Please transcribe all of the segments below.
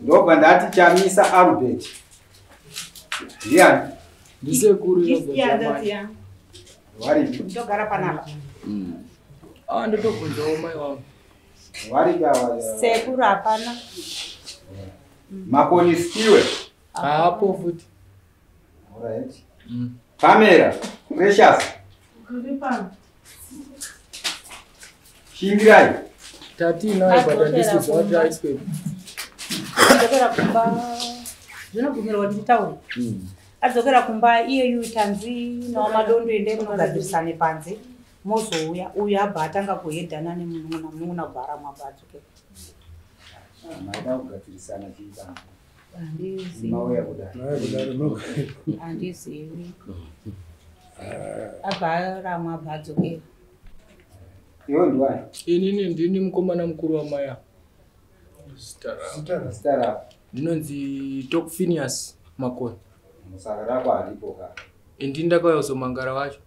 Ndobva ndati Chamisa Albert. Ndiani? Ndisekuru. Varipi? Ndogara panapa. Ah, ndotobvunzawo mai wangu. Varipi ava? Sekuru hapana. Makoni Siwe. Haapo futi. Alright. Pamela Precious. Shingirai. Tati naye but handisi kuziva kuti aiswe. Adzokera kumba. Zvinobvumirwa kuti nditaure. Adzokera kumba iyeyu tanzi naWamadondo endai munogadzirisane panze. Mozouya uyu abva atanga kuhedhana nemunun'una munun'una kubva aramwa abva adzokera. Maida kugadzirisana chii pano? Mauya kudai. Handizivi. Abva aramwa abva adzokera. Iwe ndiwani? Inini ndini mukomana mukuru wamai ava. Zita ravo. Zita rako. Ndinonzi Top Phineas Makoni. Saka rako haripo ka. Indini ndakauya kuzomangara wacho.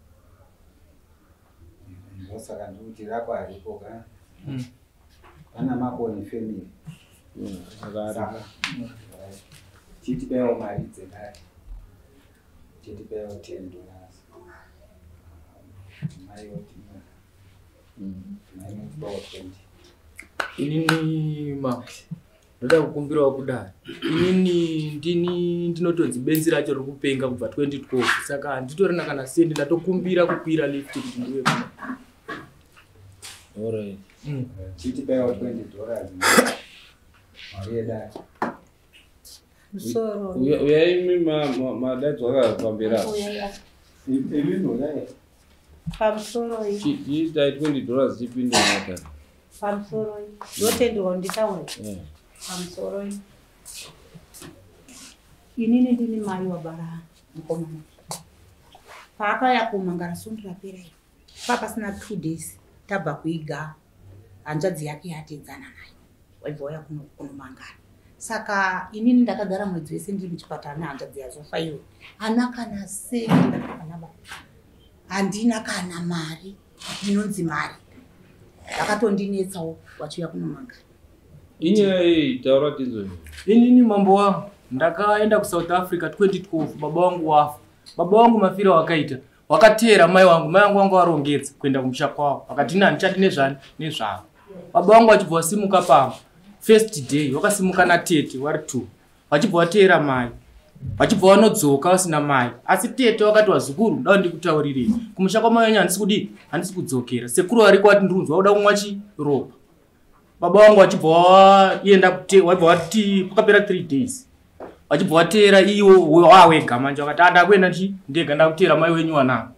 Ndosaka ndikuti rako haripo ka. Pana Makoni family. Saka chitipewo mari dzedare. Chitipewo $10. Mai oti mai motipawo 20. Inini ma ndoda kukumbirawo kudai. Inini ndini ndinotonzi benzi racho riri kupenga kubva 2012 saka handitorina kana sendi, ndatokumbira kukwira lift kuti ndiuye kuno. Alright. Chitipewo $20. Mari yedare. Musoro. Uyai imi madaidzwa pamberi apa. Imimi uyai. Pamusoro iyi. Chiitai $20 chipinde mata. Pamusoro iyi. Ndotenderwa kuti nditaure. Pamusoro iyi. Inini ndini mai wabara mukomana. Paakauya kumangara svondo rapera iri. Papasina 2 days tabva kuiga hanzvadzi yake yatedzana nayo. Waibva wauya kunomangara. Saka inini ndakagara mwedzi wese ndiri muchipatara nehanzvadzi yazofa iwe. Hana kana sendi kana baba. Handina kana mari inonzi mari. Vakatondinetsawo vachiuya kunomangara. Inyaya iyi taura tinzwe. Inini mambo wangu ndakaenda kuSouth Africa 2012 baba wangu wafa. Baba wangu mafiro wakaita wakateera mai wangu, mai wangu wanga warongedza kuenda kumusha kwavo. Vakati ini handichadi nezvani nezvavo. Baba wangu vachibva vasimuka pamba first day wakasimuka natete vari 2 vachibva vateera mai vachibva vanodzoka vasina mai. Asi tete wakati vazukuru ndau ndikutaurirei kumusha kwamai wenyu handisi kudii handisi kudzokera. Sekuru variko vati ndirunzwa kuda kumwa chiropa. Baba wangu vachibva vaenda vabva vati pakapera 3 days vachibva vateera iwo wawega manje vakati ndakuenda chi ndega ndakuteera mai wenyu wanangu.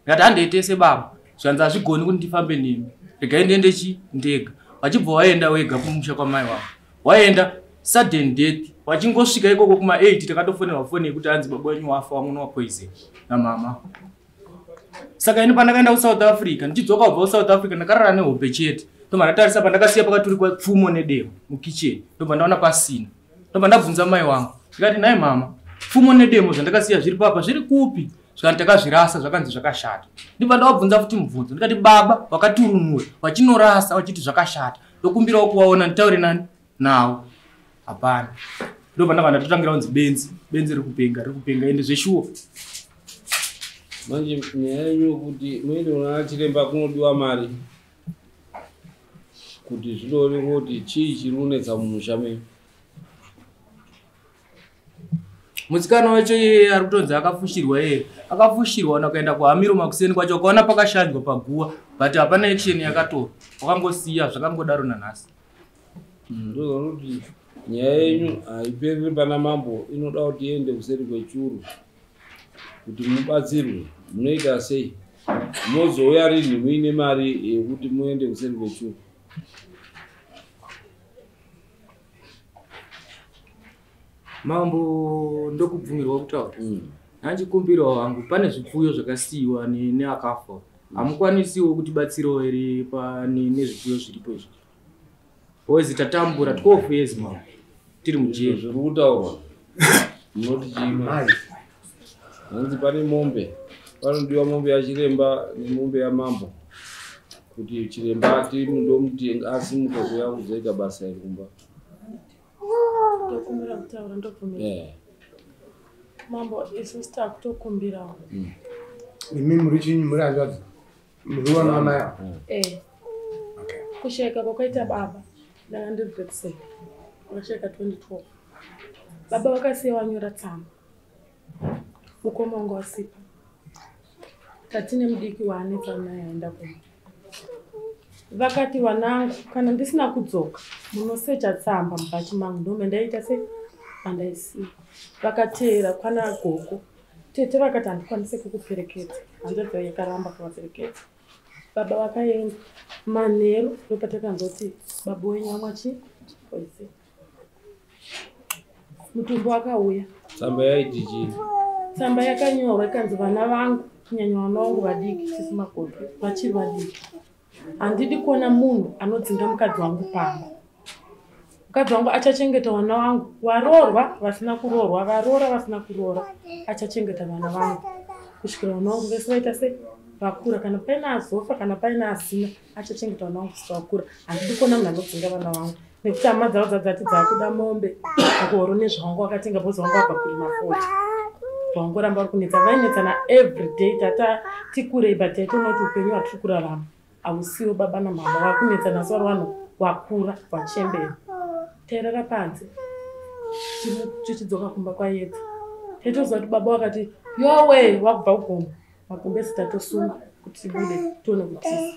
Ndikati handei baba zvanzi hazvigoni kuti ndifambe nemi regai ndiende chi ndega. Vachibva vaenda wega kumusha kwamai wavo. Waenda sudden death vachingosvika ikoko kuma 8 takatofonerwa foni yekuti hanzi baba wenyu wafa wamuna wapoison namama. Saka ini pandakaenda kuSouth Africa ndichidzoka kubva kuSouth Africa ndakarara nehope chete. Ndobva ndatarisa pandakasiya pakaturikwa pfumo nedemo mukicheni ndobva ndaona pasina. Ndobva ndabvunza mai wangu ndikati nhai mama pfumo nedemo zvandakasiya zviri papa zviri kupi? Zvikati takazvirasa zvakanzi zvakashata. Ndobva ndavabvunza futi mubvunzo ndikati baba vakaturunura vachinorasa vachiti zvakashata ndokumbirawo kuvaona nditaure nani nawo. Hapana. Ndobva ndabva ndatotangira kunzi benzi benzi riri kupenga riri kupenga ende zveshuwa. Manje nyaya yenyu yekuti muende kuna chiremba kunodiwa mari kuti zvinoonekwa kuti chii chiri kunetsa mumusha menyu. Musikana wacho iyeye ari kutonzi akafushirwa iyeye akafushirwa nakaenda kuhamiro makuseni kwacho ukaona pakashandwa paguwa but hapana action yakatorwa wakangosiya zvakangodaro nanhasi. Ndozoona kuti nyaya yenyu haipereri pana mambo inoda kuti iende kuseri kwechuru kuti mubatsirwe. Munoita sei? Mozouya rini muine mari yekuti muende kuseri kwechuru? Mambo ndokubvumirwa kutaura. Hanchikumbirawo hangu pane zvipfuyo zvakasiyiwa neakafa. Hamukwanisiwo kutibatsirawo here nezvipfuyo zviripo izvi? Boys tatambura 12 years mambo tiri mujeri. Zviri kutaurwa munoti chii? Hanzi pane mombe, panodiwa mombe yachiremba nemombe yamambo kuti chiremba ndomuti asimuke kuuya kuzoita basa iri kumba. Ndokumbira kutaura ndobvumira. Mambo isusu takutokumbirawo. Imi muri chinyi muri hanzvadzi? Muri wana mai? Eh. Okay. Kusheka kwakaita baba ndanga ndiri grade 7. Vakasheka 2012. Baba vakasiya vanyora tsamba. Mukoma wangu wasipa. Tatine mudiki waanetsa naye aenda kumba. Vakati wanangu kana ndisina kudzoka munosecha tsamba mubhachi mangu ndome ndaita sei andaisiya. Vakateera kwana gogo. Tete vakati handikwanise kukuperekedza. Hanzvadzi yakaramba kuvaperekedza. Baba vakaenda manheru ndopatakanzoti baba wenyu amwa chii poison. Mutumbi wakauya. Tsamba yaiti chii? Tsamba yakanyorwa ikanzi vana vangu kunyanya vana vangu vadiki sisi magodo vachiri vadiki. Handidi kuona munhu anodzinga mukadzi wangu pamba. Mukadzi wangu achachengeta vana vangu varoorwa vasina kuroorwa varoora vasina kuroora achachengeta vana vangu kusvikira vana vangu vese vaita sei vakura kana paine azofa kana paine asina achachengeta vana vangu kusvika vakura. Handidi kuona munhu anodzinga vana vangu nekuti hama dzavo dzadzati dzakuda mombe ngoro nezvavangu vakatenga bhozi vangu vabva kurima fodya. Vangoramba vari kunetsa vainetsana everyday tata tikurei but taitoona kuti upenyu hwatiri kurarama hausiwo baba namama vakunetsana asi vari vanhu vakura vachembera. Tairara panze tichidzoka kumba kwayedza. Taitoziva kuti baba vakati yowe wakubva kugomo magumbezi tatosunga kuti tibude tione kutiza.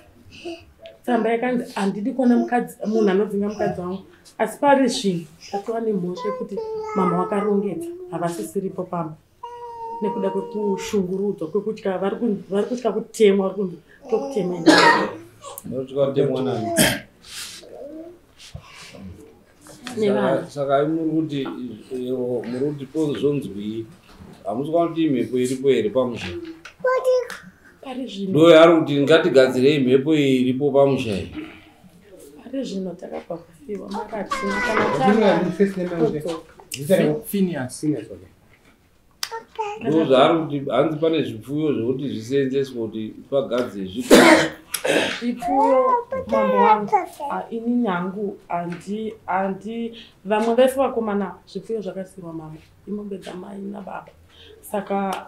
Tsamba yakanzi handidi kuona munhu anodzinga mukadzi wangu asi pari zvino tatova nemhosva yekuti mama vakarongedza havasisiripo pamba nekuda kwekushungurudzwa kwekutya vari kutya kutemwa vari kunzi tokutemai. Varikutya kutemwa nani? Saka muri kuti pozonzwii? Hamusi kuona kuti mhepo iripo here pamusha? Pari zvino ndo yaari kuti ngatigadzirei mhepo iripo pamusha iyi. Pari zvino takabva kufiwa makatina kana tadzoka. Phineas. Ndo zvaari kuti hanzi pane zvipfuyo zvekuti zviseenzeswe kuti pagadzire zvipfuyo. Mambo wangu inini hangu handi vamwe vese vakomana zvipfuyo zvakasirwa mama imombe dzamai nababa saka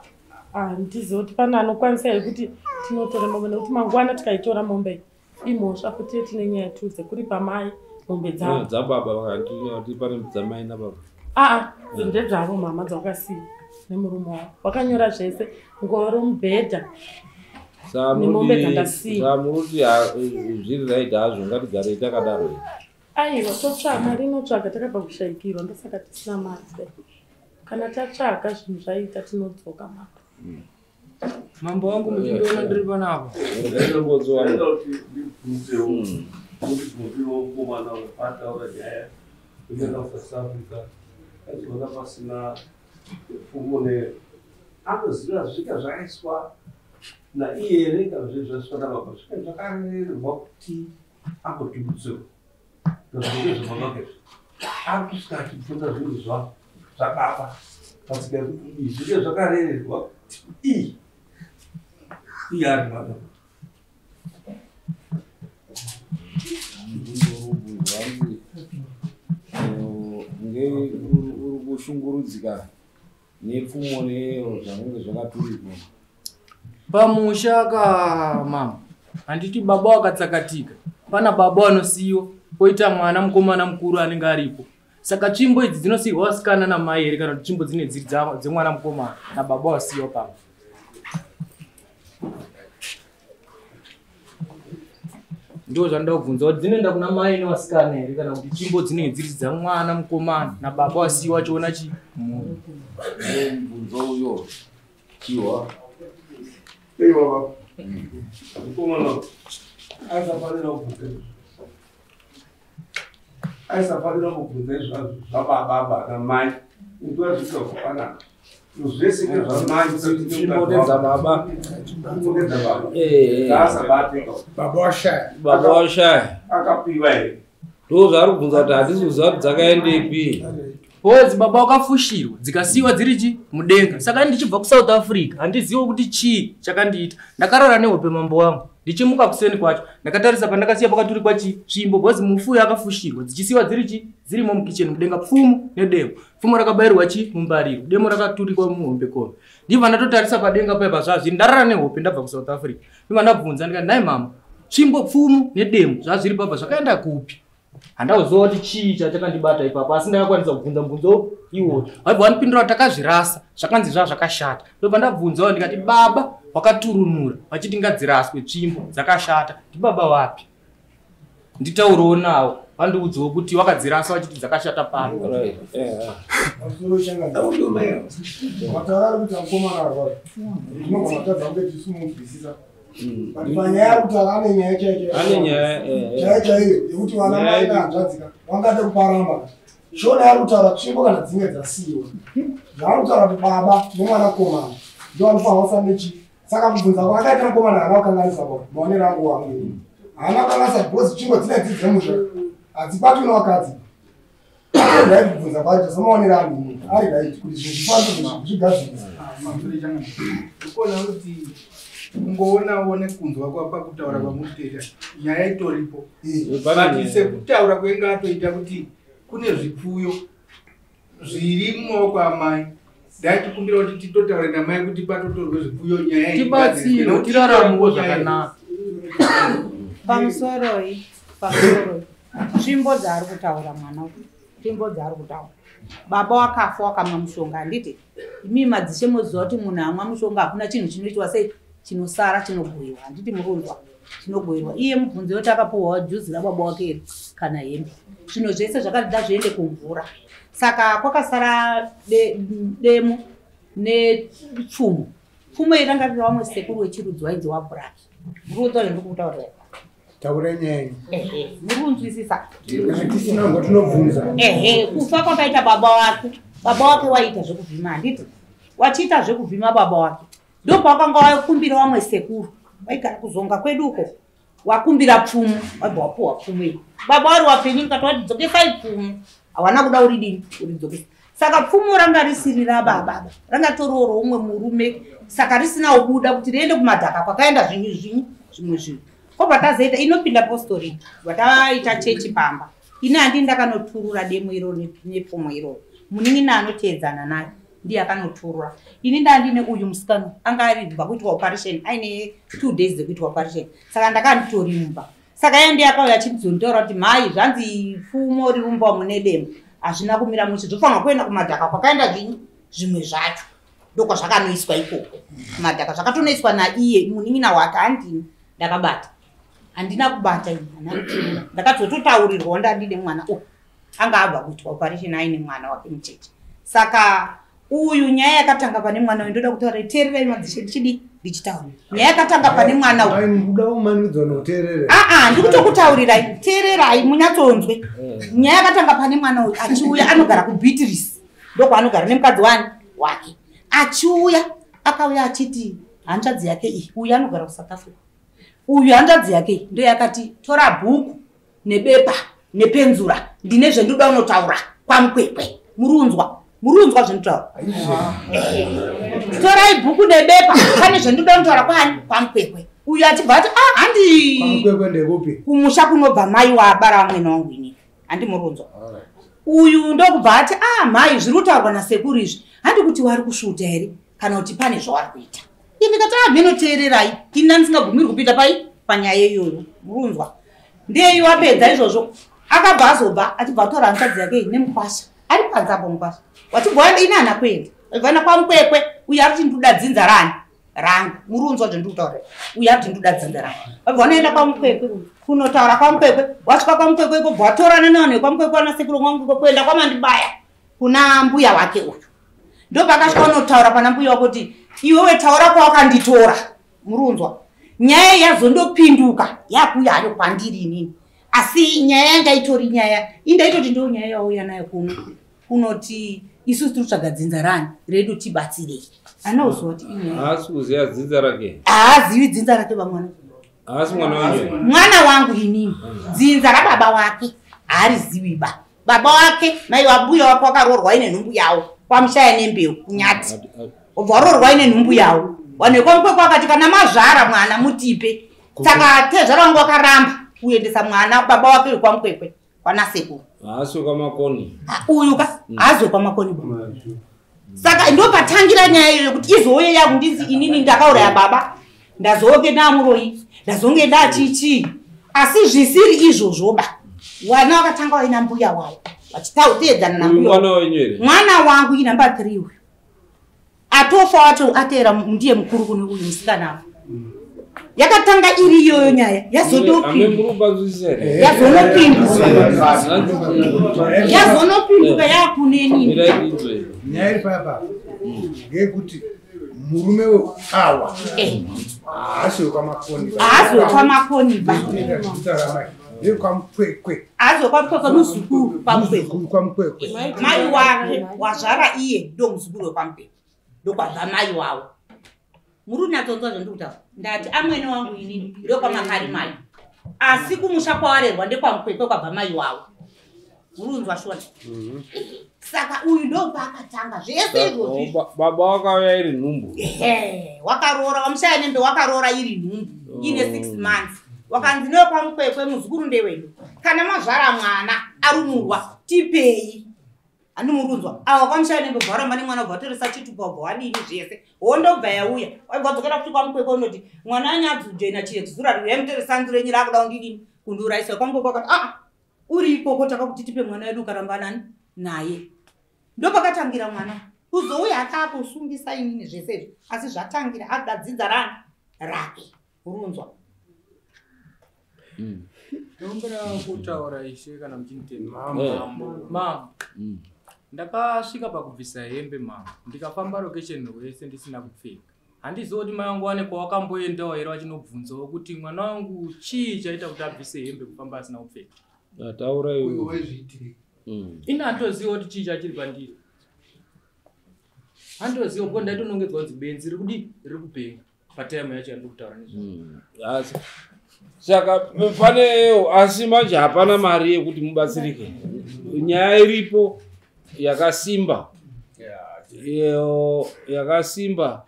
handizivi kuti pane anokwanisa here kuti tinotora mombe nekuti mangwana tikaitora mombe imhosva futi tine nyaya tu dzekuripa mai mombe dzavo dzababa vakati pane dzamai nababa. Aa ndedzavo mama dzavakasiya nemurume wavo vakanyora zvese ngoro mubhedha nemombe dzandasiya. Samuruti zviri right hazvo ngatigarei takadaro here? Aiwa totsvaga mari inotsvaga takabva kushaikirwa ndosaka tisina mari. Kana tatsvaga zvinhu zvaita tinodzoka mama. Mambo wangu muchindiona ndiri panapa. Anoziva zvika zvaiswa naiye here kana zvinhu zvaiswa nababa zvika zvakarererwa kuti ambotibutsirwa ndozvamababa izvi ari kusvika achibvunza zvinhu zvababa patsika yekuti kudii zvinge zvakarererwa kuti kudii iye ari mwana. Uri kushungurudzika nepfumo neyo zvanenge zvakaturikwa pamusha ka mama. Handiti baba wakatsakatika pana baba vanosiyiwa poita mwana mukomana mukuru anenge aripo. Saka tsvimbo idzi dzinosiyirwa vasikana namai here kana kuti tsvimbo dzine dziri dzemwana mukomana nababa wasiyiwa pamba? Ndo zvanoda kubvunza kuti dzinoenda kuna mai nevasikana here kana kuti tsvimbo dzinenge dziri dzamwana mukomana nababa wasiyiwa achiona chi munhu. Mubvunzo uyo chiwa. Ei baba. Mukomana aisafanira kubvunza izvi. Aisafanira kubvunza izvi zvababa namai. Nguva zvikafanana. Zvese ngezvamai tsvimbo ndedzababa. Ndedzababa. Ngaasabate. Baba washaya. Baba washaya. Akapiwa here? Ndo zvaari kubvunza kuti handisi kuziva kuti dzakaendepi. Bozi baba wakafushirwa dzikasiyiwa dziri chi mudenga. Saka ndichibva kuSouth Africa handizivi kuti chii chakandiita. Ndakarara nehope mambo wangu. Ndichimuka kuseni kwacho ndakatarisa pandakasiya pakaturikwa chi tsvimbo bozi mufuyo akafushirwa dzichisiyiwa dziri chi dzirimo mukicheni mudenga pfumo nedemo. Pfumo rakabayirwa chi mumbariro, demo rakaturikwa muhombekombe. Ndibva ndatotarisa padenga paya pazvazviri ndarara nehope ndabva kuSouth Africa. Ndibva ndabvunza ndikati nhai mama, tsvimbo pfumo nedemo zvazviri papa zvakaenda kupi? Handauziva kuti chii chachakandibata ipapo asi ndakakwanisa kubvunza mubvunzo iwoyo. Vaibva vandipindura kuti takazvirasa zvakanzi zvaa zvakashata. Ndobva ndabvunzawo ndikati baba wakaturunura vachiti ngadziraswe tsvimbo dzakashata ndibaba wapi? Nditaurewo nawo vandiudzewo kuti wakadzirasa vachiti dzakashata pano. Mataura kuti mukomana arwara. Ndinogona kutadza kunge tichimunzwisisa. But panyaya yekuti ane nyaya chaiyo Ane nyaya, chaiyo chaiyo yekuti vana mai nehanzvadzi ka vangade kuparamba. Shona yari kutaura tsvimbo kana dzinge dzasiyiwa. Zvaari kutaura kuti baba nemwanakomana ndo vanofanira kusa nechi. Saka kubvunza kwaakaita mukomana haana kukanganisa baba maonero angu wangu. Haana kukanganisa because tsvimbo dzinedzi dzemusha hadzibatwi nevakadzi. Ari right kubvunza kwacho semaonero angu inini. Ari right kuti zvinhu zvifambe zvigadzirise. Ndikuona kuti kungoonawo nekunzwa kwapakutaura kwamurikutoita nyaya itoripo. But sekutaura kwenge atoita kuti kune zvipfuyo zviri mumaoko amai. Ndaitikumbira kuti titotaure namai kuti patotorwe zvipfuyo nyaya iyi Tibatsirwe, igadzirwe. tiraramewo zvakanaka. Pamusoroi, pamusoroi. Tsvimbo dzaari kutaura mwana uyu, tsvimbo dzaari kutaura. Baba wakafa wakamwa mushonga handiti? Imi madzishe moziva kuti munhu amwa mushonga hakuna chinhu chinoitwa sei chinosara chinogoyiwa handiti murunzwa chinogoyiwa. Iye mubvunzo woti akapuhwa juzi rababa wake here kana hembe. Zvinhu zvese zvakati ngazviende kumvura. Saka kwakasara demo nepfumo. Pfumo iri ranga riri vamwe sekuru wechirudzi wainzi waBhuraki. Murunzwa zvandiri kutaura. Taura nyaya yenyu. Ehe, muri kunzwisisa. Kana tisina ngo tinobvunza. Ehe, kufa kwakaita baba wake. Baba wake waiita zvekuvhima handiti? Wachiita zvekuvhima baba wake. Ndopawakanga wakumbira vamwe sekuru. Waigara kuzonga kwedu uko. Wakumbira pfumo, wabva wapuwa pfumo iri. Baba wari wapenyu ndikati wati dzokesai pfumo. Hawana kuda uridini, uridzokesa. Saka pfumo ranga risiri rababa, ranga toriwo roumwe murume. Saka risina kubuda kuti riende kumadhaka kwakaenda zvinhu zvinyi zvimwe zvinhu. Kobva tazoita inopinda postori, bva taita chechi pamba. Ini handi ndakanoturura demo iroro nepfumo iroro. Munin'ina anoteedzana naye ndiye akanoturura. Ini ndandine uyu musikana anga ari kubva kuitwa operation aine 2 days dzekuitwa operation. Saka ndakanditori mumba. Saka iye ndiye akauya achizonditaura kuti mhai zvanzi pfumo riri mumba umu nedemo hazvina kumira mushe zvofanirwa kuenda kumadhaka kwakaenda zvinyi zvimwe zvacho. Ndokwazvakanoiswa ikoko. Kumadhaka zvakatonoiswa naiye munin'ina wake handini ndakabata. Handina kubata ini, handina kuturura. Ndakazototaurirwawo ndandine mwana uyu. Anga abva kuitwa operation aine mwana wake mucheche. Saka uyu nyaya yakatanga pane mwana uyu ndoda kutaura teererai madzishe ndichidi ndichitaura. Nyaya yakatanga pane mwana uyu. Mai mukuda kumanikidzwa nokuteerera. Aa, ndikutokutaurirai, teererai munyatsonzwe. Nyaya yakatanga pane mwana uyu achiuya anogara kuBeatrice. Ndokwaanogara nemukadzi wani wake. Achiuya akauya achiti hanzvadzi yake iyi, uyu anogara kuSouth Africa. Uyu hanzvadzi yake iyi ndiyo yakati tora bhuku nebepa nepenzura ndine zvendinoda kunotaura kwaMukwekwe. Murunzwa, murunzwa zvendinotaura. Torai bhuku nebepa pane zvendinoda kunotaura kwani kwaMukwekwe. Uyu achibva ati ah handi KwaMukwekwe ndekupi? Kumusha kunobva mai wabara vamwene wangu inini. Handi murunzwa. Uyu ndokubva ati ah mai zviri kutaurwa nasekuru izvi handi kuti wari kusvuta here kana kuti pane zvavari kuita. Ini ndikati ah mhenoteererai ini ndandisingabvumirwi kupinda pai panyaya iyoyo murunzwa. Ndiye wapedza izvozvo akabva azobva achibva atora hanzvadzi yake iyi nemukwasha ari panze apo mukwasha wachibva ini haana kuenda achibva aenda kwaMukwekwe uyu ari kuti ndinoda dzinza rani rangu murunzwa zvandiri kutaura uyu ari kuti ndinoda dzinza rangu vabva vanoenda kwaMukwekwe kunotaura kwaMukwekwe wasvika kwaMukwekwe ikobva watorana nevanhu vekwaMukwekwe vanasekuru kwaMukwekwe kuenda kwaMandibaya kuna mbuya wake uyu. Ndopakasvika unotaura pana mbuya wako kuti iwewe taura kwawakanditora murunzwa. Nyaya yazondopinduka yakuuya hayo kwandiri inini. Asi nyaya yanga itori nyaya indaitoti ndo nyaya yauya nayo kuno kunoti isusu tiri kutsvaga dzinza rani redu tibatsirei. Anoziva kuti inyaya. Haasi kuziva dzinza rake. Haazivi dzinza rake vamwana. Haasi mwana wenyu. Mwana wangu inini. Dzinza rababa wake haarizivi ba. Baba wake mai wambuya wake wakaroorwa ine nhumbu yawo kwamushaya nembeu kunyati. Obva waroorwa ine nhumbu yawo. Vanhu vekwamukwekwe vakati kana mazvara mwana mutipe. Saka tezvara wangu wakaramba kuendesa mwana baba wake wekwamukwekwe kwana sekuru. Haasi wekwaMakoni. Uyu ka haasi wekwaMakoni ba. Saka ndopatangira nyaya iyoyo kuti izouye yakundinzi inini ndakauraya baba, ndazonge ndamuroyi, ndazonge ndachichi. Asi zvisiri izvozvo ba. Vana vakatanga vaina mbuya wavo vachiteedzana nambuya. Mwana wenyu here? Mwana wangu inamba 3 uyu. Atofa wacho ateera ndiye mukuru kune uyu musikana. Yakatanga iri iyoyo nyaya yazonopinduka yakuneni. Nyaya iri paya ngeyekuti murume awa haasi wekwaMakoni. Haasi wekwaMakoni ba. Ndekwamukwekwe. Haasi wekwamukwekwe muzukuru kwamukwekwe. Kwamukwekwe. Mai wake wazvara iye ndo muzukuru wekwamukwekwe. Ndokwabva mai wavo. Muri unyatsonzwa zvandiri kutaura. Ndati amwene wangu inini ndokwamakari mai. Asi kumusha kwawarerwa ndekwamukwekwe kwabva mai wavo. Muri unzwa shona. Saka uyu ndopaakatanga zvese izvozvi. Baba wakauya iri nhumbu. Ehe, wakaroora wamushaya nembe wakaroora iri nhumbu. Ine 6 months. Wakanzi ndokwamukwekwe muzukuru ndewedu. Kana mazvara mwana arumurwa tipei. Andimurunzwa. Awa kwamushaya nembe bvaramba nemwana ubva watoresa chitupa ubva wadini zvese. Hondo bva yauya. Waibva wadzokera futi kwamukwekwe unoti mwana anyadzojoina chiexura ruyai mutoresa nzuro yenyu rakuda kundidini kundiurayisa. Kwamukwekwe wakati aa uri ikoko takakuti tipe mwana wedu ukaramba nani naye. Ndopakatangira mwana. Kuzouya akakusungisa inini zvese izvi. Asi zvatangira akuda dzidza rani rake. Urunzwa. Ndombera kutaura ishe kana muchinitenda. Mama. Ndakasvika pakubvisa hembe mama. Ndikafamba location wese ndisina kupfeka. Handizivi kuti mai vangu vane kwawakamboendawo here vachinobvunzawo kuti mwana wangu chii chaita kuti abvise hembe kufamba asina kupfeka. Taura iwe. Ini handoziva kuti chii chachiri pandiri. Handoziva kuti ndaitonongedzwa kunzi benzi riri kudii riri kupenga. Patime yacho yandiri kutaura nezvayo. Saka panewo asi manje hapana mari yekuti mubatsirike. Nyaya iripo yakasimba. Yakasimba.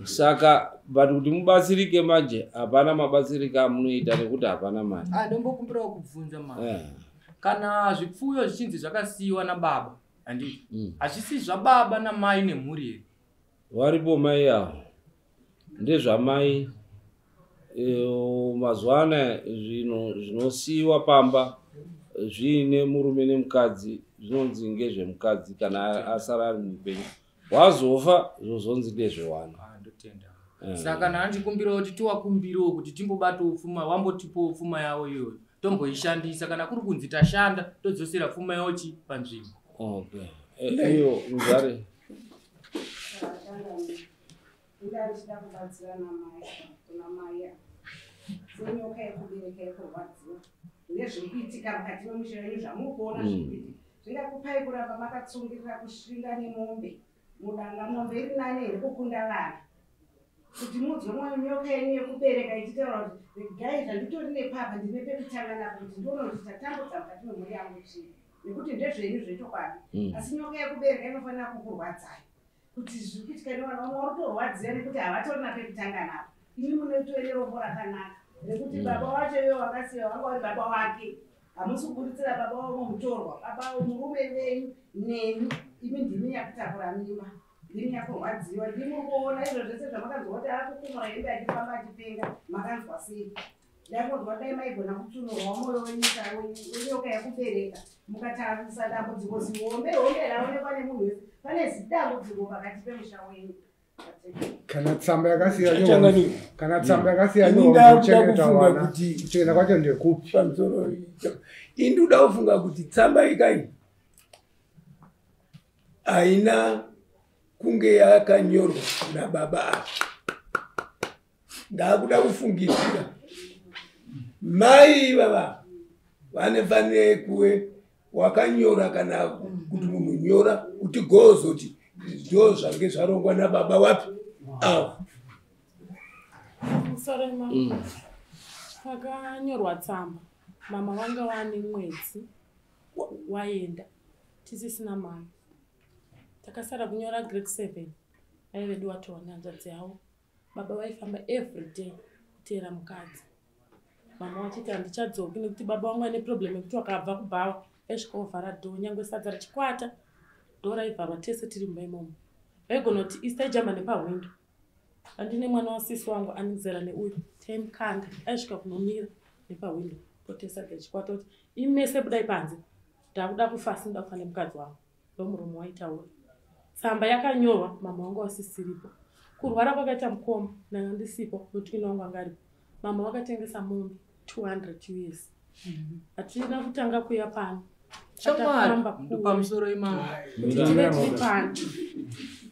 Saka but kuti mubatsirike manje hapana mabatsirike amunoita nekuti hapana mari. Ndombokumbirawo kubvunza mari. Kana zvipfuyo zvichinzi zvakasiyiwa nababa, handiti? Hazvisi zvababa namai nemhuri here? Varipo mai avo. Ndezvamai. Mazuva anaya zvinhu zvinosiyiwa pamba zviine murume nemukadzi zvinonzi ngezvemukadzi kana asara ari mupenyu. Wazofa zvozonzi ndezvewana. Ndotenda. Saka ndandikumbirawo kuti tiwakumbirewo kuti timbobatawo pfuma, wambotipawo pfuma yavo iyoyo tomboishandisa. Kana kuri kunzi tashanda todzosera pfuma yavo chi panzvimbo. Okay. Iyo muzare. Ndachida kubatsira namai kuna mai senyoka yekubereka yekurwadziwa nezvirikuitika mukati memusha wenyu zvamukuona zvirikuitika zvingakupai kuramba makatsungirira kushinga nemombe mudanga. Mombe iri nani here kukunda vana? Kuti mudzwe mwoyo nyoka yenyu yekubereka ichitaura kuti regai zvanditori nepapa ndine pekutanga napo kuti ndione kuti tatambudza mukati memhuri yangu chii nekuti ndezvenyu zvechokwadi. Asi nyoka yekubereka inofanira kukurwadzai kuti zviri kuitika nevana vamwe vari kutorwadziwa nekuti havatorina pekutanga napo. Imi munoitove nerombo rakanaka nekuti baba wacho ivo vakasiya vanga vari baba wake. Hamusi kuburitsira baba wavo mutorwa, baba murume venyu nemi imi ndimi nyakutakura mimba, ndimi nyakurwadziwa, ndimi muri kuona izvo zvese zvamakanzwa kuti akukumura hembe achifamba achipenga makanzwa sei? Ndakanzwa dai maigona kutsunurwa mwoyo wenyoka yekubereka mukatarisa dambudziko zihombe hombe raonekwa nemunhu wese. Pane zidambudziko pakati pemusha wenyu. Kana tsamba yakasiya kana tsamba yakasiya kuchengeta vana kuchengeta kwacho ndekupi? Pamusoro ini ndoda kufunga kuti tsamba ikai haina kunge yakanyorwa nababa ava. Ndakuda kufungidzira mai ivava vanofanire kuve wakanyora kana kuti munhu nyora kuti gozoti ndo zvange zvarongwa nababa wapi avo. Sorry mama. Pakanyorwa tsamba mama vanga vane mwedzi Waenda tisisina mai. Takasara kunyora grade 7. Mai vedu watova nehanzvadzi yavo. Baba vaifamba every day kuteera mukadzi. Mama vachiti handichadzoki nekuti baba vangu vane problem yekuti wakabva kubhawa aisvika ovhara dhoo, nyangwe sadza richikwata dhoo raivharwa tese tiri mumba imomo. Vaigona kuti isi taijamba nepahwindo. Andine mwana wasisi wangu anizera neuyu taimukanda aisvika kunomira nepahwindo pote sadza richikwata kuti imese budai panze, ndakuda kufa asi ndoda kufa nemukadzi wangu. Ndomurume waitaura. Tsamba yakanyorwa mama wangu wasisiripo. Kurwara kwakaita mukoma ndanga ndisipo notwini wangu anga aripo. Mama vakatengesa mombe 200 US. Hatina kutanga kuya pano. Shamwari, pamusoro imama. Tive tiri pano.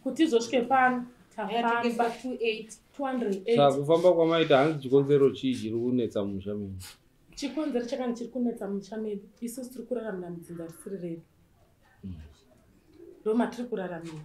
Kuti izosvike pano tafamba 208. Saka kufamba kwamaita hanzi chikonzero chii chiri kunetsa musha menyu? Chikonzero chakanga chiri kunetsa musha medu, isusu tiri kuraramira mudzinza risiri redu. Ndo matiri kuraramira.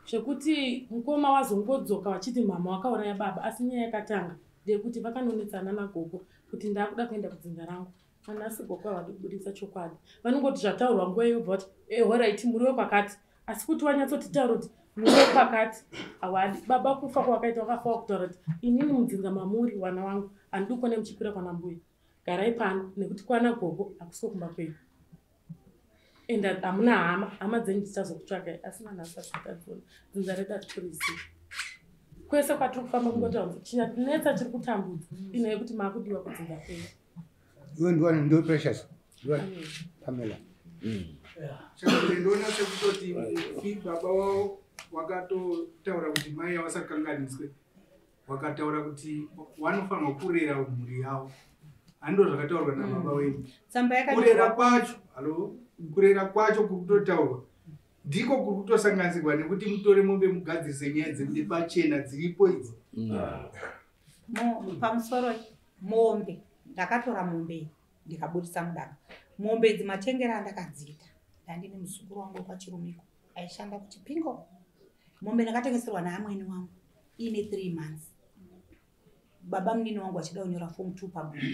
Zvekuti mukoma wazongodzoka vachiti mama wakauraya baba, asi nyaya yakatanga ndeyekuti vakanonetsana nagogo kuti ndakuda kuenda kudzinza rangu. Anasi gogo havadi kubudisa chokwadi. Vanongoti zvataurwa nguva iyo bva vati horaiti muri wekwakati, asi kuti wanyatsotitaura kuti muri wekwakati hawadi. Baba kufa kwavakaita vakafa vakutaura kuti inini mudzinza mamuri wana wangu handidi kuona muchikwira kwana mbuya, garai pano nekuti kwana gogo hakusiko kumba kwenyu. Ende hamuna hama, hama dzenyu dzichazokutsvagai, asi nanhasi asati dzinza redu hatikurizivi. Kwese kwatiri kufamba kungotaura kuti chinyanetsa chiri kutambudza ino yekuti maakudiwa kudzinza kwenyu. Iwe ndiwani ndo Precious, ndiwani Pamela. Chakati ndoona sekutoti mufi baba wavo wakatotaura kuti mai avasakanganiswe, wakataura kuti wanofanirwa kurera mhuri yavo. Hando zvakataurwa nababa wenyu. Kurera kwacho, halo, kurera kwacho kuri kutotaurwa ndiko kuri kutosanganisirwa nekuti mutore mombe mugadzirise nyaya dzekuti pachena dziripo idzi. Pamusoro mombe, ndakatora mombe ndikabudisa mudaka. Mombe idzi matengero andakadziita, ndandine muzukuru wangu wekwaChirumiko aishanda kuChipingo. Mombe ndakatengeserwa naamwene wangu ine 3 months. Baba munini wangu achida kunyora form 2 pabhuku.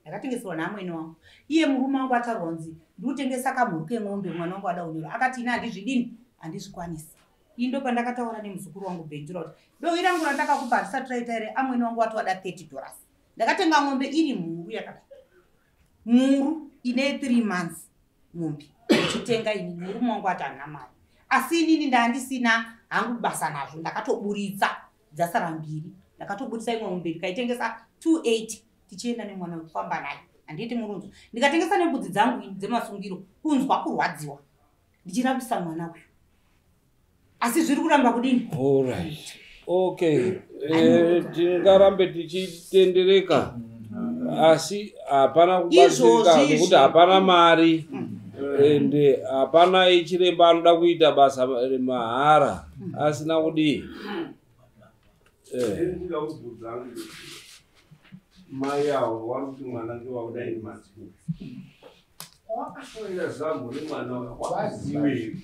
Ndakatengeserwa naamwene wangu. Iye murume wangu ataurwa kunzi ndikutengesa kamhuru keng'ombe mwana wangu ada kunyora. Akati ini handizvidini, handizvikwanisi. Ini ndo pandakataura nemuzukuru wangu Benjura kuti dovi rangu randakakupa harisati raita here, amwene wangu wati wada $30. Ndakatenga ng'ombe iri mhuru yakadai. Mhuru ine 3 months ng'ombe. Ndichitenga ini murume wangu ati handina mari. Asi inini ndandisina hangu basa nazvo, ndakatoburitsa dzasara mbiri. Ndakatoburitsa imwe ng'ombe ndikaitengesa 280 tichienda nemwana wekufamba naye. Handiti murunzo. Ndikatengesa nembudzi dzangu ini dzemasungiro kunzwa kurwadziwa. Ndichirapisa mwana uyu. Asi zviri kuramba kudini? All right. Okay. Tingarambe tichitendereka. Asi hapana kubatsirika nekuti hapana mari. Ende hapana chiremba anoda kuita basa remahara asina kudii. Mai avo vari kuti mwana ngewakuda ini mazino. Wakashorera zamu remwana wakaziwe.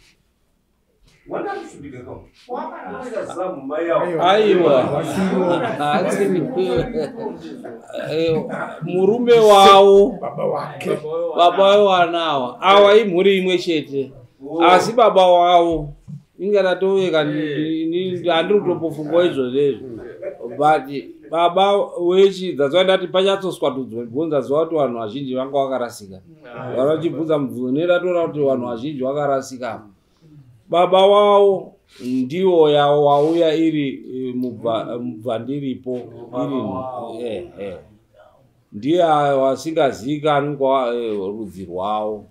Mwana arikushupika kamu. Wakashorera zamu mai avo. Aiwa. Murume wavo baba wake. Baba vevana ava. Ava imhuri imwe chete. Asi baba wavo inga ratoveka handiri kutombofungawo izvozvo izvo. But baba wechi that's why ndati panyatsoswatudzwa bvunza zuva kuti vanhu vazhinji vanga vakarasika. Vana vachibvunza mubvunzo neratora kuti vanhu vazhinji vakarasika. Baba wavo ndiwo yawo wauya iri mubvandiripo iri ndiye wasingazivikanwi kwa rudzi rwavo.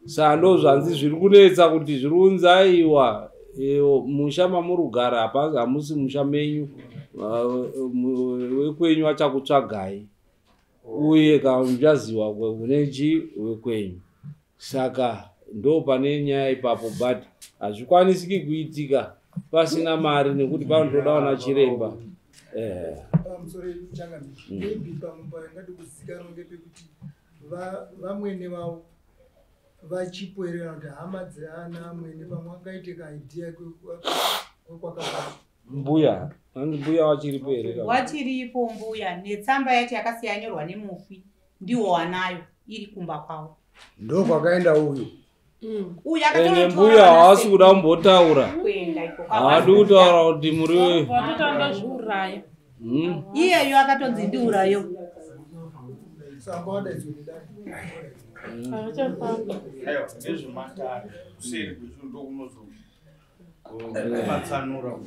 Saka ndo zvanzi zviri kunetsa kuti zviri kunzi aiwa musha mamuri kugara hamusi musha menyu, wekwenyu achakutsvagai uye kana muchaziva kunechi wekwenyu. Saka ndo pane nyaya ipapo, but hazvikwanisiki kuitika pasina mari nekuti panotoda vana chiremba. Pamusoro changamire, maybe pamwe pangadi kuzikanwa ngepekuti vamwene vavo vachipo here kana kuti hama dzeana amwene pamwe angaite kaidea kwekwakabva. Mbuya, hanzi mbuya wachiripo here? Wachiripo mbuya, netsamba yacho yakasiya yanyorwa nemufi ndiwo wanayo iri kumba kwavo. Ndokwakaenda uyu. Uyu Ende mbuya haasi kuda kumbotaura. Kuenda ikoko. Haadi kutaura kuti muri. Watotanga zviuraya. Iyeyo akatonzi ndiurayo. Havachafambi. Aiwa, ndezvematare kuseri kwecho ndokunozopatsanura.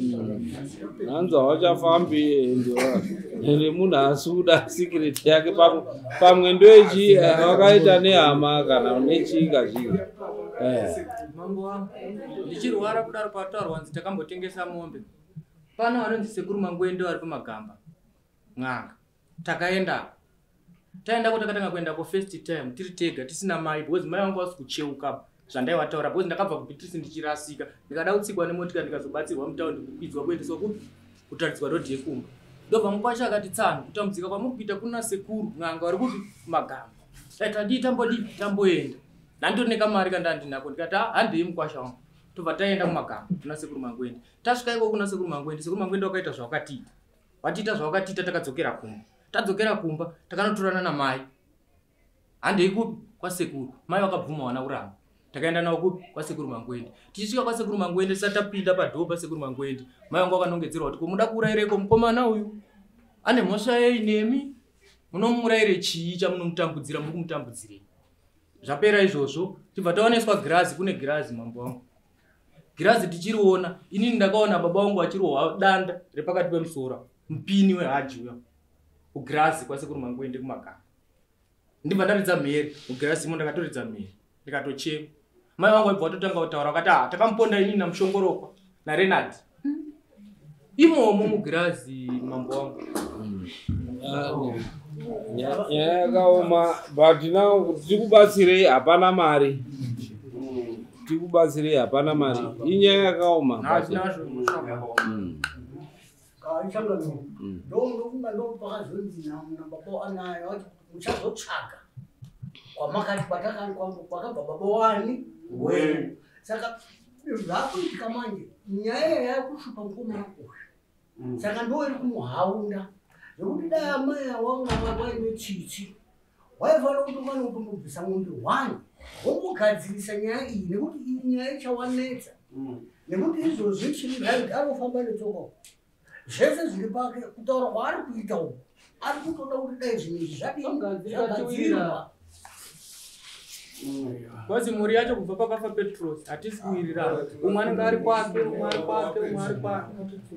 Hanzi havachafambi ende munhu asi kuda secret yake pamwe ndoichi vakaita nehama kana nechii kazhinji. Mambo wangu, ndichirwara kudaro pataurwa nzi takambotengesa mombe. Pano vanonzi sekuru Mangwende vari pamagamba n'anga. Takaenda, taendako, takatanga kuenda ko first time tiri tega tisina mai, because mai vangu vasi kucheuka zvandaiwataura, because ndakabva kuBeatrice ndichirasika, ndikada kutsikwa nemotika, ndikazobatsirwa mutaundi, kukwidzwa kuendeswa kupi, kutaridzwa rodhi yekumba. Ndobva mukwasha akati, "Tsano, kutambudzika kwamuri kuita kuna sekuru n'anga vari kupi, kumagamba." Dai tadii, tambodii, tamboenda. Ndanditori nekamari kandandinako, ndikati, "Ah, handei mukwasha wangu." Tobva taenda kumagamba kuna sekuru Mangwende. Tasvika ikoko kuna sekuru Mangwende, sekuru Mangwende wakaita zvawakatiita, watiita zvawakatiita. Takadzokera kumba. Tadzokera kumba, takanotorana namai, handei kupi, kwasekuru. Mai vakabvuma, wana kuramba. Takaenda navo kupi, kwasekuru Mangwende. Tichisvika kwasekuru Mangwende, tisati tapinda padhoo pasekuru Mangwende, mai vangu vakanongedzerwa kuti, "Ko muda kuurayireko mukomana uyu? Ane mhosva yei nemi? Munomuurayire chii chamunomutambudzira? Muri kumutambudzirei?" Zvapera izvozvo, tibva taoneswa girazi. Kune girazi, mambo wangu, girazi tichiriona. Inini ndakaona baba vangu vachirohwa danda repakati pemusoro, mupini wehaji uya, kugirazi kwasekuru Mangwende kumagamba. Ndibva ndaridza mhere mugirazi imo, ndakatoridza mhere, ndikatochema. Mai vangu vaibva vatotanga kutaura, vakati, "Ah, takamuponda inini naMushongorokwa naRenard imomo mugirazi, mambo wangu." Nyaya yakaoma, but now kuti tikubatsirei hapana mari, tikubatsirei hapana mari. Inyaya yakaoma. Kachangamire, ndofunga ndopakazonzi nababa anayo vati muchazotsvaga kwamakati kwatakani kwakabva baba wani wenyu. Saka zvakuitika manje, nyaya iya yakushupa mukomana uyu, saka ndo iri kumuhaunda zvekuti dai amai awanga vaine tsitsi, waifanira kuti ungane kutombobvisa mombe one, wombogadzirisa nyaya iyi, nekuti iyi nyaya ichawanetsa, nekuti izvozvi chiri right, anofamba netsoka, zvese zviri pake. Kutaura kwaari kuita uku, ari kutoda kuti dai zvinhu izvi zvadini, zvagadzirwa. Kwazi mhuri yacho kubva pakafa Petros hatisi kuwirirana. Umwe anenge ari kwake, umwe ari kwake, umwe ari kwake.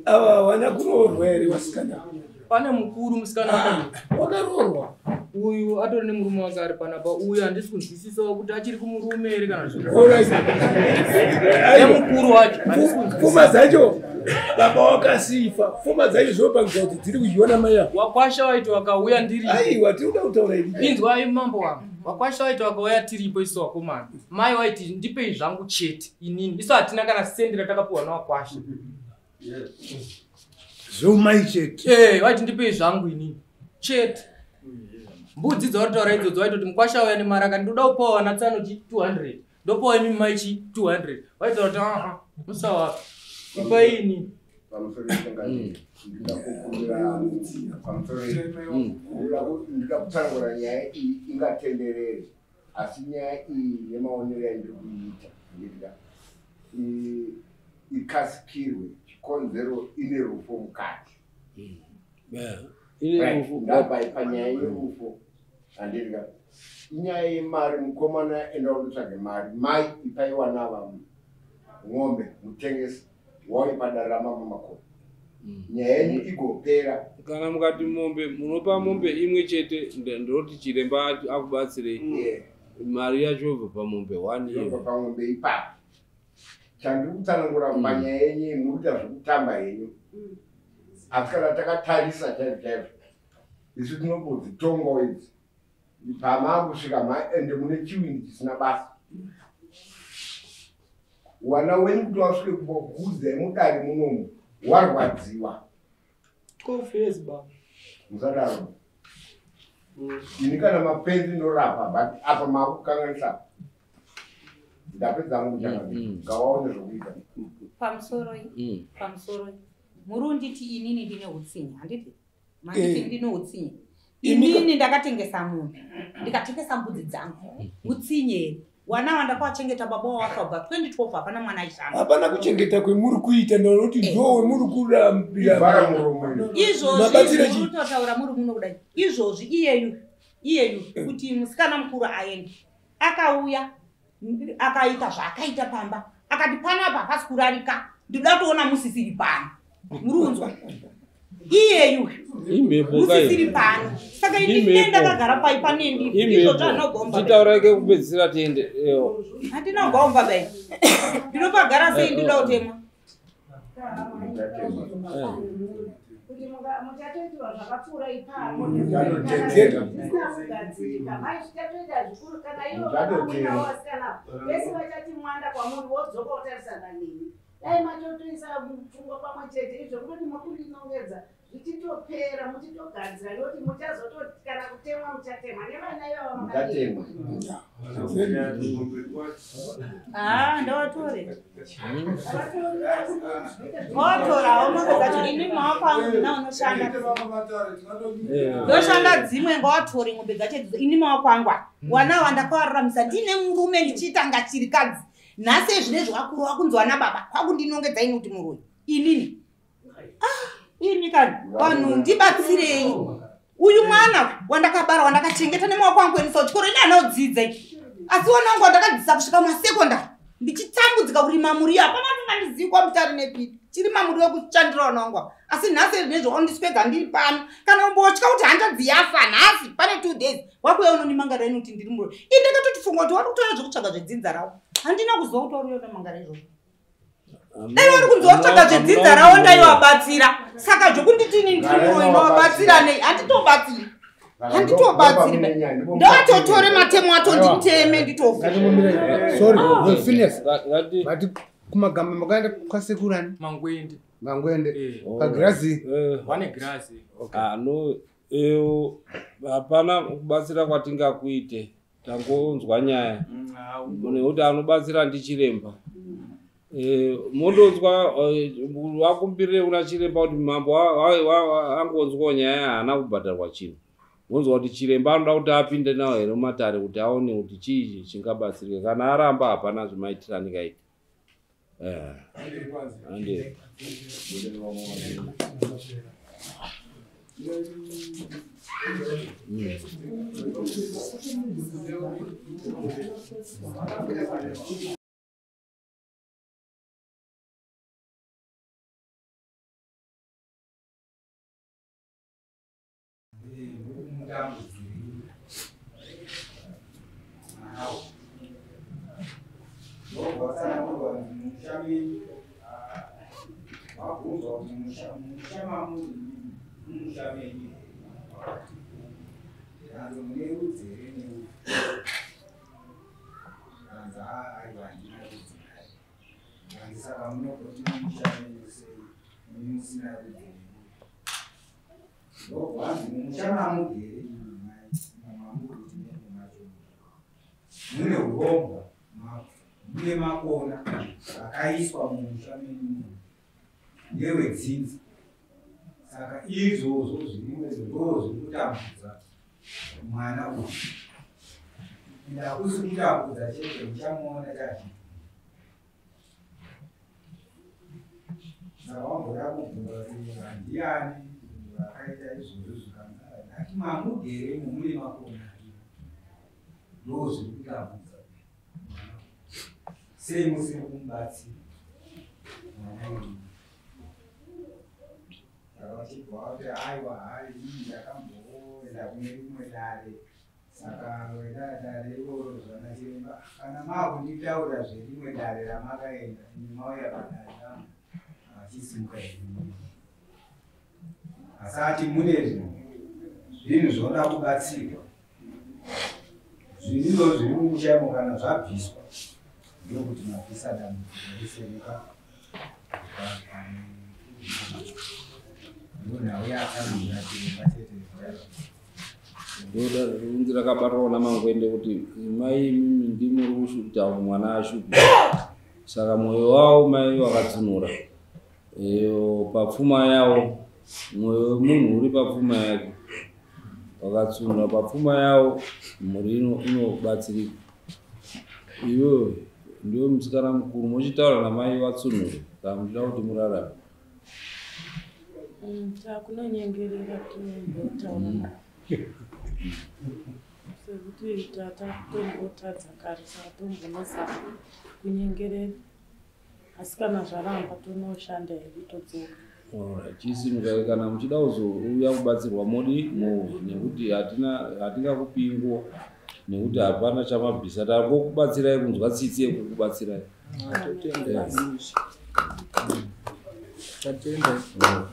Ava havana kuroorwa here vasikana? Pane mukuru musikana. Wakaroorwa? Uyu atori nemurume wake ari panapa. Uyu handisi kunzwisisawo kuti achiri kumurume here kana Alright. Nemukuru wacho handisi kunzwisisa. Pfuma dzacho baba wakasifa, pfuma dzacho zvinopangidza kuti dziri kudyiwa namai avo. Wakwasha waiti wakauya ndiri Aiwa, tiri kuda kutaura ini. Inzwai mambo wangu, wakwasha waiti wakauya tiripo isu wakomana, mai waiti, "Ndipei zvangu chete inini." Isu hatina kana sendi ratakapiwa nawakwasha. Zvoumai chete. Waiti, "Ndipei zvangu inini chete." Mbudzi dzawaritaura idzodzo, waitoti mukwasha auya nemari akati, "Ndoda kupawa vana tsano chi 200, ndopawa imi mai chi 200." Waitaura kuti, "Aa, musawapi, ipai inini." Pamusoro yechangani, ndingakukumbira pamusoro, ndida kutsanangura nyaya iyi ingatenderere, asi nyaya iyi nemaonero yandiri kuiita, ndidya ikasikirwe chikonzero ine rufo mukati. Ine Right, rufu. ndabva panyaya yerufu, handidya inyaya yemari. Mukomana, enda undotsvage mari. Mai, ipai vana va ng'ombe, mutengesi wauipa dare ramambo Makoni, nyaya yenyu igopera. Kana mukati mombe, munopa mombe imwe chete, ndoti chiremba akubatsirei. Mari yacho yobva pamombe one iyo. Yobva pamombe ipapo. Chandiri kutsanangura panyaya yenyu, muri kuita zvekutamba henyu, asi kana takatarisa chaizvo chaizvo, isu tinobodzitongawo idzi pamakusvika ende mune chiwindi chisina basa. Wana wenyu kuti wasvike kumbogudza mudare munomu, warwadziwa. 12 years, baba. Musadaro. Ini kana mapenzi ndorapa, but apa makukanganisa. Ndapedza hangu, muchangamire, ngawaone zvokuita. Pamusoroi, pamusoroi. Muri unditi inini ndine utsinye, handiti? Manditi ndine utsinye. Inini ndakatengesa mombe, ndikatengesa mbudzi dzangu. Utsinye wana wandakawachengeta baba wafa kubva 2012 hapana mwana aishanda. Hapana kuchengeta kwemuri kuita ndinoti ndo wemuri kurambira. Izvozvi munototaura muri muno kudai. Izvozvi iyeyu kuti musikana mukuru aende. Akauya akaita zvaakaita pamba. Akati panapa hapasi kurarika. Ndinoda kutoona musisiri pano. Muri kunzwa? Iyeyu musisiri pano. Saka ini ndakagara pai panendi. Izvozvo handinogomba. Titaura kupedzisira tiende. Handina kugomba bai. Ndinopagara sei ndinoda kutemwa. Kuti muchatoitirwa zvakapfuura ipapo. Zvisina kugadzirika. Mai zvichatoita zvikuru kana ivo vakamunawo vasikana vese vachati mwanda kwamuri wodzoka wotarisana neni. Dai matotoisa pfungwa pamwe chete izvo kutoti mukundinongedza zvichitopera muchitogadzira nekuti muchazototi kana kutemwa muchatemwa nevana ivava Muchatemwa. Ndovatore. Ngotorawo mombe dzacho ini maoko angu ndina unoshanda. Ndoshanda dzimwe ngawatore mombe dzacho idzodzo ini maoko angu aya. Wana wandakawararamisa ndine murume ndichiita ngachirikadzi. Nhasi zvinezvi wakuru wakunzi wana baba kwakundinongedza ini kuti muroyi. Inini. Ini kani vanhu ndibatsirei. Uyu mwana wandakabara wandakachengeta nemaoko angu kuendesa kuchikoro ini anodzidza. Asi wana wangu wandakadzidzisa kusvika masekondari. Ndichitambudzika kurima muriwo hapana asingandizivi kwaMutare nepi. Chirima muriwo kushandira wana wangu. Asi nhasi zvinezvi wandiswedza ndiri pano. Kana umbotya kuti hanzvadzi yafa nhasi pane 2 days wakuuya unondimangara ini kuti ndiri muroyi. Ini ndakatotifunga kuti wari kutora zvekutsvaga zvedzinza rawo. Handina kuziva kuti wari unomangara izvozvo. Dai vari kunzi watsvaga zvedzinza rawo ndaiwabatsira. Saka zvokunditi ini ndiri muroyi ndowabatsira nei? Handitobatsiri. Handitobatsiri. Ndoatotore matemo ato nditeme nditofa. Sorry, Phineas. But kumagamba makaenda kwasekurani? Mangwende. Mangwende. Pagirazi. Wane girazi. No, hapana kubatsira kwatingakuite. Tangonzwa nyaya. Nekuti anobatsira ndichiremba. Mondonzwa wakumbirire kuna chiremba kuti mambo angonzwawo nyaya haana kubhadharwa chinhu. Monzwa kuti chiremba anoda kuti apinde nawo here mumatare kuti aone kuti chii chingabatsirika. Kana aramba hapana zvimaitirani kaita. Ande. Mune urombwa mune makona akaiswa mumusha menyu ndewedzinza. Saka izvozvo zvirimwe ndo zviri kutambudza mwana uyu. Ende hakusi kutambudza chete, muchamuona chachi. Saka wamboda kubvunza kuti ndiani vakaita izvozvo zvikanzi ndati mamugere mune makona ndo zviri kutambudza sei musiri kumubatsira mwana uyu. Saka vachibva vati aiwa hai inini ndakamboenda kune rimwe dare. Saka dare iroro zvana chiremba kana maakunditaura zverimwe dare ramakaenda imi mauya padare rangu achisimuka here. Asi ati mune zvinhu zvinoda kubatsirwa. Zvinhu izvozvo zviri mumusha kana zvabviswa ndokuti mabvisa dambudziko risereka. Ndoda rakabatwa naMangwende kuti mai imimi ndimuri kushuta mwana ashupi. Saka mwoyo wavo mai wakatsunura. Papfuma yawo mwoyo wemunhu uri papfuma yake. Vakatsunura papfuma yavo, mhuri inobatsirika. Iwewe ndiwe musikana mukuru, mochitaura namai vatsunure kana muchida kuti murarame. Takunonyengerera tinombotaura navo. Sekuti tatombotadza kare, saka tombonozama kunyengerera. Asi kana zvaramba tonoshanda hedu todzoka. Alright, chisimukai kana muchida kuzouya kubatsirwa modi mouya, nekuti hatingakupii nguva, nekuti hapana chamabvisa. Tangokubatsirai kunzwa tsitsi yekukubatsirai. Tatenda. Mm.